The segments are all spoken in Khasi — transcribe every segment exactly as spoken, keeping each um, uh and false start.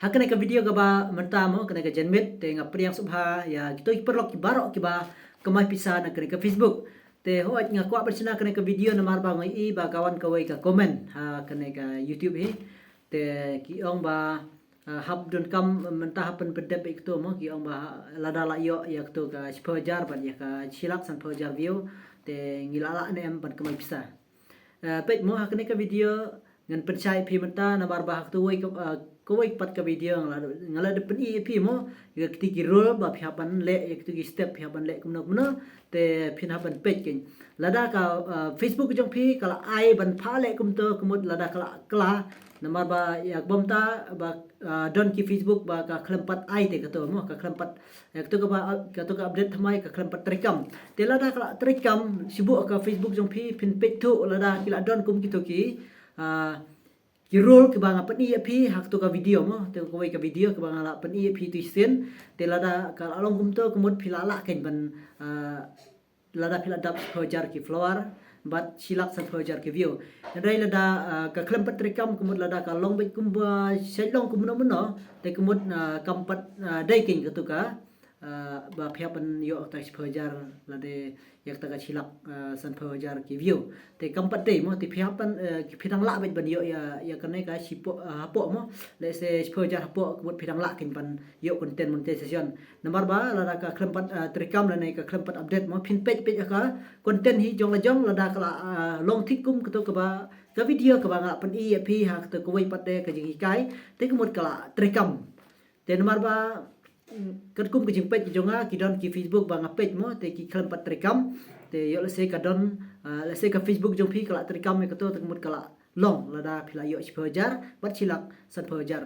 Ha kane ka video kaba mynta mo, kane ka janmiet, te nga pdiang sngewbha ïa kito ki paralok ki baroh kiba kamai pisa na kane ka Facebook. Te hooid nga kwah ban shna kane ka video namar ba nga ïohi ba ka wan kawei ka comment ha kane ka YouTube hi. Te ki ong ba, ah, hap donkam mynta hap ban pyndep ïa kito mo, ki ong ba lada la ïoh ïa kito ka shiphew hajar bad ïa ka shi lak sanphew hajar view, te ngi la lah ne em ban kamai pisa. Eh, peit mo, ha kane ka video ngan pynshai phi mynta namar ba ha kawei ka, ah, kawei pat ka video nga la, nga la da pyni ïa phi mo ïa kito ki rule ba phi hap ban leh, ïa kito ki step phi hap ban leh kumno kumno, te phin hap ban peit kein. Lada ka, ah, Facebook jong phi ka la ai ban phah leh kumto, ka mut lada ka la kylla, namar ba ïa ka bynta ba, ah, don ki Facebook ba ka khlem pat ai te kato mo, ka khlem pat, ïa kato kaba, kato ka update thymmai ka khlem pat treikam. Te lada ka la treikam, shu buh ka Facebook jong phi, phin peit thuh lada ki la don kum kito ki, ah, ki rule kiba nga pyni ïa phi ha kato ka video mo, te kawei ka video kaba nga la pyni ïa phi tu shisien. Te lada ka la long kumto, ka mut phi la lah kein ban, ah, lada phi la dap shiphew hajar ki follower bad shi lak sanphew hajar ki view. Hynrei lada, ah, ka khlem pat treikam, ka mut lada ka long beit kumba shait long kumno kumno, te ka mut, ah, kam pat, ah, dei kein kato ka, ah, ba phi hap ban ïoh kata shiphew hajar lade ïa kata ka shi lak, ah, sanphew hajar ki view. Te kam pat dei mo, te phi hap ban, eh, phi dang lah beit ban ïoh ïa, ïa kane ka shiphew, ah, hapoh mo. Lehse shiphew hajar hapoh ka mut phi dang lah kein ban ïoh content monetization. Namar ba lada ka khlem pat, ah, treikam lane ka khlem pat update mo, phin peit peit ïa ka content hi jong la jong, lada ka la, ah, long thik kum kato kaba, ka video kaba nga la pyni ïa phi ha kato kawei pat de ka jinghikai, te ka mut ka la treikam. Te namar ba, mm, katkum ka jingpeit jong nga, ki don ki Facebook ba nga peit mo, te ki khlem pat treikam. Te ïoh lehse ka don, ah, lehse ka Facebook jong phi ka la treikam ïa kato, te ka mut ka la long lada phi la ïoh shiphew hajar bad shi lak sanphew hajar.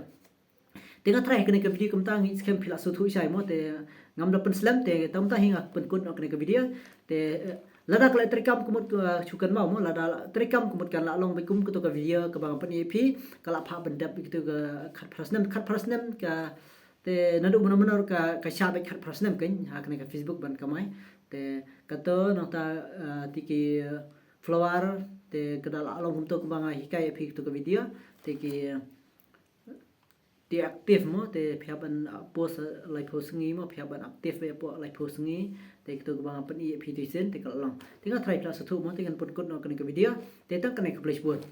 Te nga tharai kane ka video kumta, ngi skhem phi la sngewthuh shai mo, te ngam da pynslem, te tang mynta hi nga pynkut noh kane ka video. Te, eh, lada ka la treikam ka mut, eh, shu kynmaw mo, lada la treikam ka mut kan la long beit kum kato ka video kaba nga pyni ïa phi, ka la phah ban dep ïa kito ka khatphra snem, khatphra snem ka, te naduh mynno mynno ka, ka shah beit khatphra snem kein ha kane ka Facebook ban kamai. Te kato nangta, eh, te ki follower, te ka da la long kumto kaba nga hikai ïa phi kato ka video, te ki deactive mo, te phi hap ban, ah, post, ah, laiphew sngi mo, phi hap ban active ïa hapoh laiphew sngi, te kito kaba nga pyni ïa phi tu shisien, te ka la long. Te nga tharai phi la sngewthuh mo, te ngan pynkut noh kane ka video, te tang kane, khublei shibun.